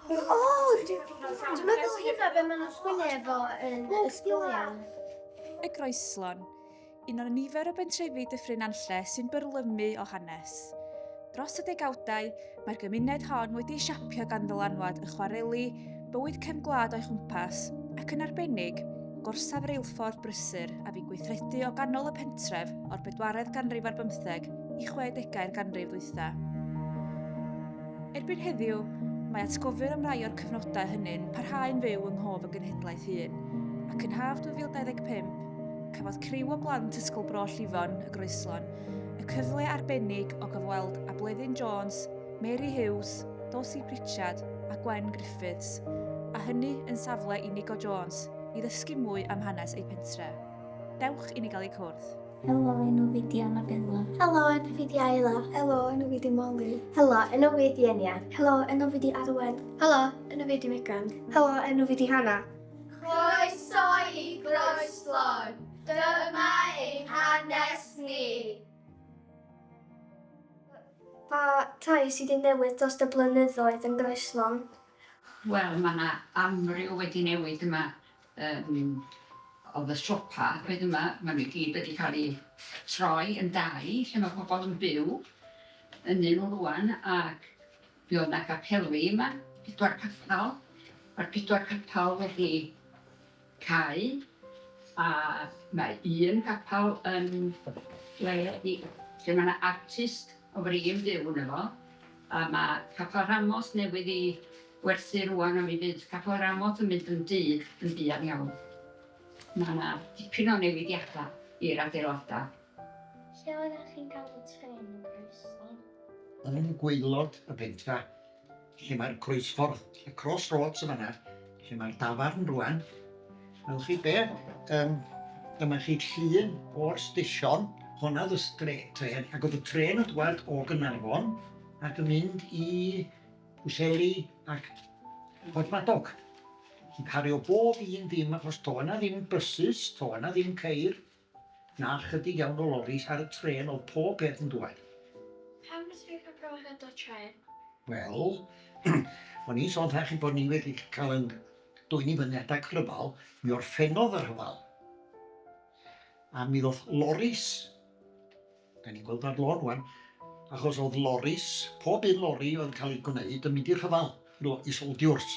O, dwi'n meddwl hynna be maen nhw'n sgwennu efo yn ysgolion. Y Groeslon, un o nifer o bentrefi Dyffryn Nantlle sy'n byrlymu o hanes. Dros y degawdau, mae'r gymuned hon wedi ei siapio gan ddylanwad y chwareli, bywyd cefn gwlad o'i chwmpas, ac yn arbennig, gorsaf reilffordd brysur a fu'n gweithredu o ganol y pentref o'r bedwaredd ganrif ar bymtheg i chwedegau'r ganrif ddwytha. Erbyn heddiw, mae atgofion am rai o'r cyfnodau hynny'n parhau'n fyw yng nghof y genhedlaeth hŷn, ac yn haf 2025, cafodd criw o blant Ysgol Bro Llifon, y Groeslon, y cyfle arbennig o gyfweld â Bleddyn Jones, Mary Hughes, Dulcie Pritchard a Gwen Griffiths, a hynny yn safle Inigo Jones, i ddysgu mwy am hanes eu pentre. Dewch i ni gael eu cwrdd. Helo, enw fi 'di Anabella. Helo, enw fi 'di Ayla. Helo, enw fi 'di Molly. Helo, enw fi 'di Enya. Helo, enw fi 'di Arwen. Helo, enw fi 'di Megan. Helo, enw fi 'di Hannah. Croeso i Groeslon! Dyma ein hanes ni! Pa tai sy 'di newid dros y blynyddoedd yn Groeslon? Wel, mae 'na amryw wedi newid yma. Yym, oedd y siopa oedd yma, maen nhw i gyd wedi cael eu troi yn dai lle mae pobl yn byw ynddyn nhw rŵan, ac mi oedd 'na gapeli yma, pedwar capel. Mae'r pedwar capel wedi cau, a mae un capel yn le i... lle mae 'na artist o fri yn byw yno fo, a mae Capel Ramos newydd ei werthu rŵan a mi fydd Capel Ramoth yn mynd yn dŷ yn buan iawn. Mae 'na dipyn o newidiadau i'r adeiladau. Lle oeddech chi'n cael y trên yn Groeslon? Yn gwaelod y pentra, lle mae'r croesffordd, y crossroads yn fan'na, lle mae'r dafarn rŵan. Welwch chi be? Yym, dyma chi llun o'r stesion. Honna oedd y trên, ac oedd y trên yn dwad o Gaernarfon ac yn mynd i Pwllheli ac Porthmadog. Yn cario bob un dim achos to' 'na ddim bysus, to' 'na ddim ceir, na chydig iawn o loris ar y trên oedd pob peth yn dwad. Pam nes ti cael profiad o trên? Wel, o'n i'n sôn 'tha chi bod ni wedi cael yn dwyn i fyny adag rhyfel, mi orffennodd y rhyfel. A mi ddoth loris, da ni'n gweld ar lôn rwan, achos oedd loris, pob un lori oedd yn cael ei gwneud yn mynd i'r rhyfel, i soldiwrs.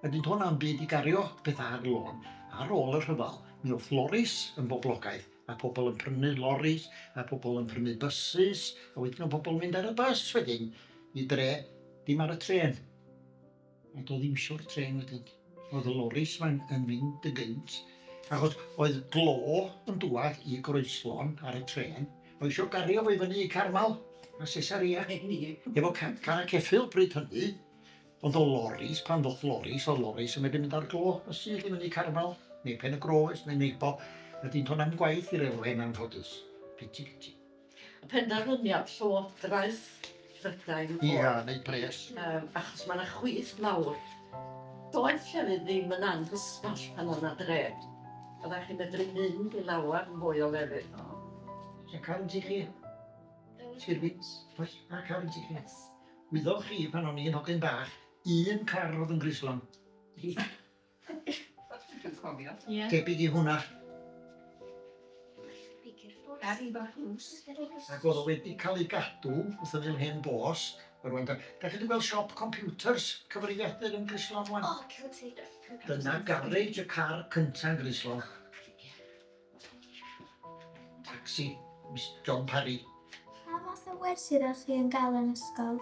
A dyn hwnna'n byd i gario pethau ar lôn. Ar ôl y rhyfel, mi oedd loris yn boblogaidd, a pobl yn prynu loris, a pobl yn prynu buses, a wedyn oedd pobl yn mynd ar y bus wedyn i dre, dim ar y trên. A doedd ddim isio'r trên wedyn. Oedd y loris 'ma'n yn mynd yn gynt, achos oedd glo yn dŵad i Groeslon ar y trên, oedd isio gario fo i fyny i Carmel a Caesarea efo car a ceffyl bryd hynny, ond o loris, pan ddoth loris, oedd loris yn medru mynd ar glo yn syth i fyny i Carmel, neu Pen y Groes, neu Nebo, a 'dyn do'n na'm gwaith i'r elfen anffodus. Piti, piti. Penderfyniad Llywodraeth Prydain oedd... Ia, neud pres. Yym, achos mae 'na chwith mawr. Doedd llefydd ddim yn anghysbell pan oedd 'na dre. Oeddech chi'n medru mynd i lawer mwy o lefydd. Oes 'na car yn tŷ chi? Sir Wynt? Oes, a car yn tŷ chi? Oes. Wyddoch chi pan o'n i'n hogyn bach, un car oedd yn Groeslon. Dwi'n cofio. Ie. Debyg i hwnna. Gari bach drws. Ac oedd o wedi cael ei gadw wrth ymyl hen bost. A rwan, da, da chi wedi gweld siop computers, cyfrifiadur yn Grislon rwan? O, Celtic. Dyna garej y car cynta yn Grislon. Taxi, Miss John Parry. Pa fath o wersi ydych chi yn gael yn ysgol?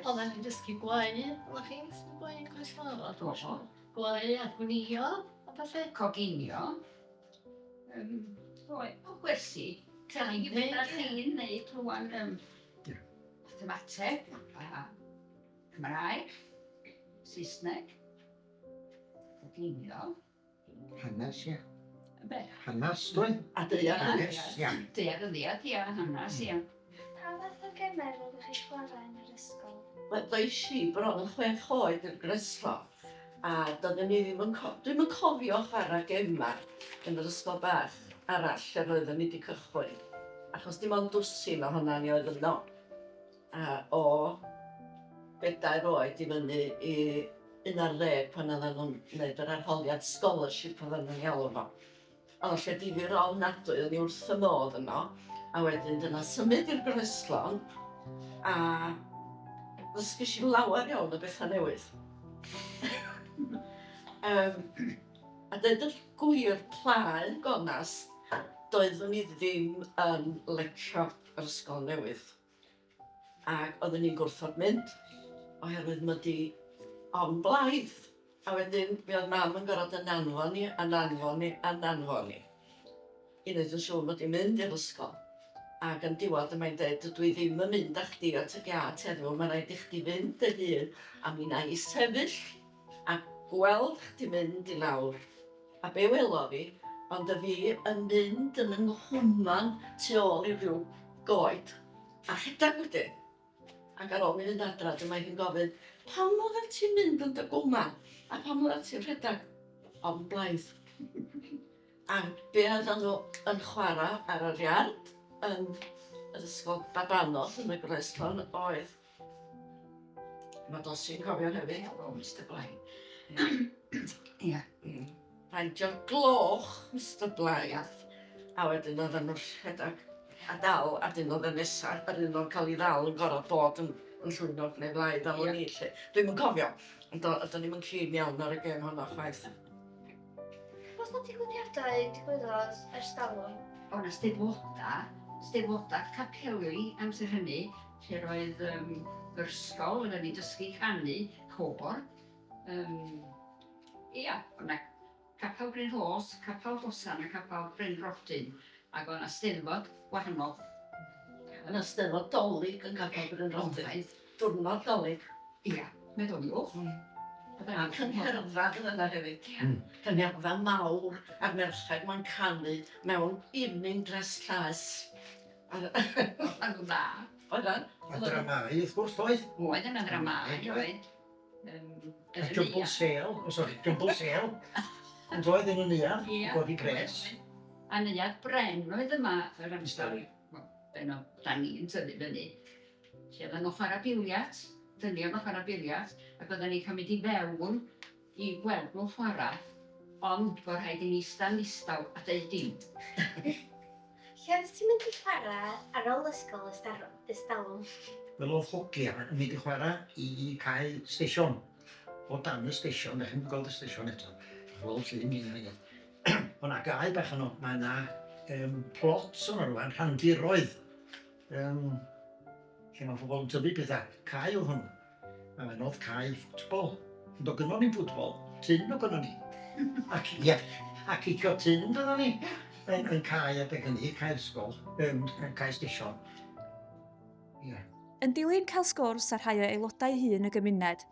Oedden ni'n dysgu gwau, oeddech chi'n dysgu gwau yn Groesfawr? Do. Gwau a gwnïo a ballu. Coginio. Um, o, gwersi. Tebyg i beth chi'n neud rwan. Um, mathemateg a Cymraeg, Saesneg, coginio. Hanes, ia. Be? Hanes, doedd? A daearyddiaeth. Hanes, ia. Daearyddiaeth, ia, hanes, ia. Pa fath o gemau roeddech chi'n chwarae yn yr ysgol? Wel, ddois i bron yn chwech oed i'r Groesfro, a doeddwn i ddim yn co- dwi'm yn cofio chwarae gemau yn yr ysgol bach arall lle roeddwn i 'di cychwyn, achos dim ond dwsin ohonan ni oedd yno. A o Bedair oed i fyny i 11 pan oedden nhw'n gwneud yr arholiad scholarship oedden nhw'n ei alw fo. Oedd o'n lle difyr ofnadwy, o'n i wrth fy modd yno. A wedyn dyna symud i'r Groeslon a ddysges i lawer iawn o bethau newydd. um, a dweud y gwir plaen gonest, doeddwn i ddim yn lecio yr ysgol newydd. Ac oeddwn i'n gwrthod mynd oherwydd mod i ofn blaidd. A wedyn mi oedd mam yn gorfod yn anfon i, a'n anfon i, a'n anfon i i wneud yn siŵr mod i'n mynd i'r ysgol. Ac yn diwedd mae'n deud, dydw i ddim yn mynd â chdi at y giât heddiw, mae'n rhaid i chdi fynd dy hun a mi wna i sefyll a gweld chdi mynd i lawr. A be welodd hi, ond y fi yn mynd yn 'y nghwman tu ôl i ryw goed, a rhedag wedyn. Ac ar ôl mi fynd adra, dyma hi'n gofyn, pam oeddet ti'n mynd yn dy gwman? A pam oeddet ti'n rhedag? Ofn blaidd. A be oedden nhw yn chwarae ar yr iard yn yr ysgol babanod yn y Groeslon oedd Mae Dosi'n cofio hefyd. O, Mister Blaen. Ia. Bandio'r gloch, Mister Blaen. A wedyn oedden nhw'n rhedeg a dal, a dyn oedd y nesa, yr un o'n cael ei ddal yn gorfod bod yn, yn llwynog neu flaidd fel o'n i 'lly. Dwi'm yn cofio, ond do'n i'm yn keen iawn ar y gêm honno chwaith. Oes 'na digwyddiadau digwyddodd ers talwm? O' 'na steddfoda, steddfoda capeli amser hynny, Lle roedd yym yr ysgol, oedden ni'n dysgu canu côr. Yym ia, o' 'na Capel Bryn Rhos, Capel Hosan a Capel Bryn Rodyn, ac o' 'na Steddfod wahanol. O' 'na Steddfod Dolig yn Capel Bryn Rodyn. Oedd. Diwrnod Dolig. Ia, meddyliwch. A cyngherddfa oedd yna hefyd. Ia. Cyngherddfa mawr a'r merched 'ma'n canu mewn evening dress llaes. Oeddan nhw'n dda. Oeddan. A dramâu wrth gwrs doedd? Oedd yna ddramâu oedd. A jumble sale, oh sorry, jumble sale. Yn doedd yn y neuadd, i godi pres. A neuadd bren oedd yma yr amser, wel, ben o, da ni'n tyfu fyny. Lle oeddan nhw'n chwarae biliat, dynion yn chwarae biliat, ac oeddan ni'n cael mynd i fewn i gweld nhw'n chwarae, ond bod rhaid i ni ista'n ddistaw a deud dim. Lle oeddet ti'n mynd i chwarae ar ôl ysgol ers talwm? Wel oedd hogia yn mynd i chwarae i cae stesion, o dan y stesion, dach chi'm yn gweld y stesion eto, dach chi'n gweld llun un yn O na gae bach yno, mae yna um, plots yno rwan, rhandiroedd, um, lle mae pobl yn tyfu pethau, cae oedd hwnnw. A mae'n oedd cae ffwtbol. Ond o gynnon ni'n ffwtbol, tyn o gynnon ni. Ac, ie, a cicio tyn dyna ni. Yn, yn cae adeg hynny, cae ysgol, yn, yn cae stesion. Ie. Yn dilyn cael sgwrs â rhai o aelodau hŷn y gymuned,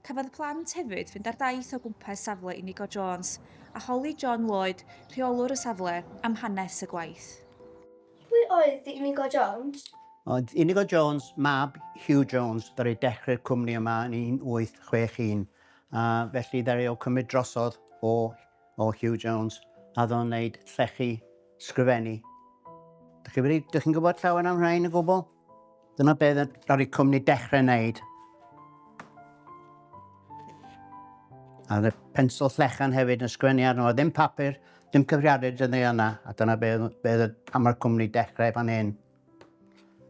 cafodd y plant hefyd fynd ar daith o gwmpas safle Inigo Jones a holi John Lloyd, rheolwr y safle, am hanes y gwaith. Pwy oedd Inigo Jones? Oedd Inigo Jones, mab Hugh Jones, ddaru dechrau'r cwmni yma yn 1861, a felly ddaru o cymryd drosodd o, o Hugh Jones, a ddo'n wneud llechi sgrifennu. Dych chi wedi, dych chi'n gwybod llawer am rhain o gwbl? Dyna beth ddaru cwmni dechrau wneud. A y pensel llechan hefyd yn sgwennu arno fo. Ddim papur, ddim cyfrifiadur dyddiau yna, a dyna be, be pam mae'r cwmni dechrau fan hyn.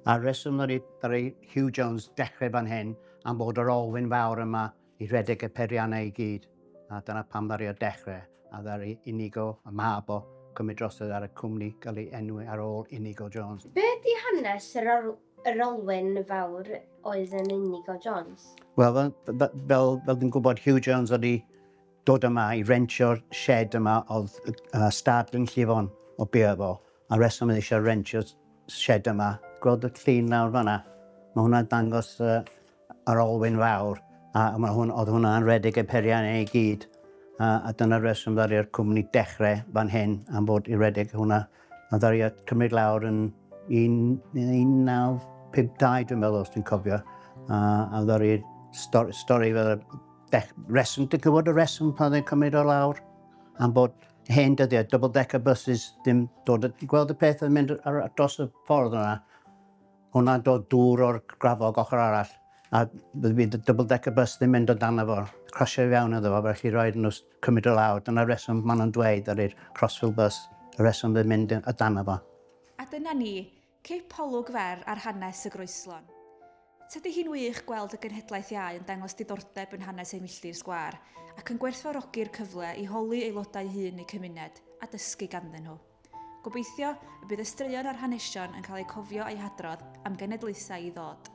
A'r reswm ddaru, ddaru Hugh Jones dechrau fan hyn am bod yr olwyn fawr yma i rhedeg y peiriannau i gyd. A dyna pam ddaru o dechrau, a ddaru Inigo a mab o cymryd drosodd ar y cwmni gael ei enwi ar ôl Inigo Jones. Be ydy hanes yr Yr olwyn fawr oedd yn Inigo Jones. Wel, fel, fel, fel dwi'n gwybod, Hugh Jones oedd i dod yma i rentio'r shed yma oedd stad Glynllifon o bia fo. A reswm oedd eisiau rentio'r shed yma, gweld y llun lawr fanna, mae hwnna'n dangos yr olwyn fawr, a mae hwn, oedd hwnna'n rhedeg y periannau i gyd. A dyna'r reswm ddaru'r cwmni dechrau fan hyn am fod i redeg hwnna. A ddaru cymryd lawr yn 1952, dwi'n meddwl, os dwi'n cofio. A, a ddaru stori, stori fel y dech, reswm, dwi'n gwybod y reswm pan oedd e'n cymryd o lawr? Am bod hen dyddiau, double decker buses, ddim dod, gweld y peth yn mynd ar, dros y ffordd yna. Hwnna'n dod dŵr o'r grafog ochr arall. A bydd y double decker bus ddim mynd o dan fo, crosio i fewn iddo fo, felly rhaid nhw cymryd o lawr. Dyna'r reswm maen nhw'n dweud ar i'r Crossfield bus, y reswm ddim mynd o dan fo. A dyna ni, cip olwg fer ar hanes y Groeslon. Tydi hi'n wych gweld y genhedlaeth iau yn dangos diddordeb yn hanes eu milltir sgwâr ac yn gwerthfawrogi'r cyfle i holi aelodau hŷn eu cymuned a dysgu ganddyn nhw. Gobeithio y bydd y straeon a'r hanesion yn cael eu cofio a'u hadrodd am genedlaethau i ddod.